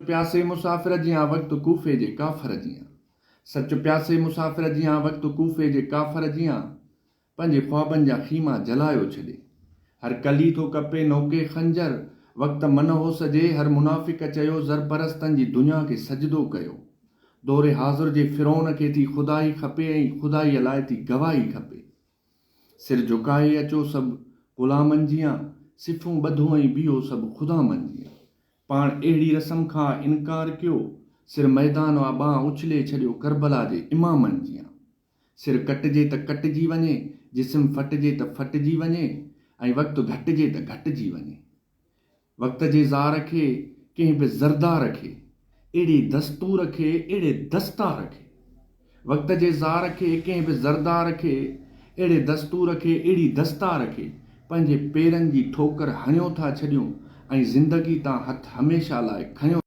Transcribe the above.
پياسي مسافر جيان وقت ڪوفي جي ڪافر جيان سچ پياسي مسافر جيان وقت ڪوفي جي ڪافر جيان پنهنجي خوابن جا خيما جلايو ڇڏي. هر ڪلي ٿو ڪپي نوڪي خنجر، وقت منحوس جي هر منافق چيو زرپرستن جي دنيا کي سجدو ڪيو. دور حاضر جي فرعون کي ٿي خدائي کپي ۽ خدائيء لاء ٿي گواهي کپي. سر جهڪائي اچو سڀ غلامن جيان، صفون ٻڌو ۽ بيهو سڀ خدامن جيان. پاڻ اهڙي رسم کان انڪار ڪيو، سر ميدان آ ٻانهن اڇلي ڇڏيو ڪربلا جي امامن جيان. سر ڪٽجي ته ڪٽجي وڃي، جسم ڦٽجي ته ڦٽجي وڃي ۽ وقت گهٽجي ته گهٽجي وڃي. وقت جي زار کي، ڪنهن به زردار کي، اهڙي دستور کي، اهڙي دستار کي. وقت جي زار کي، ڪنهن به زردار کي، اهڙي دستور کي، اهڙي دستار کي، پنهنجي پيرن جي ٺوڪر هڻيو ٿا ڇڏيون ۽ زندگي تان هٿ هميشه لاء کنيو.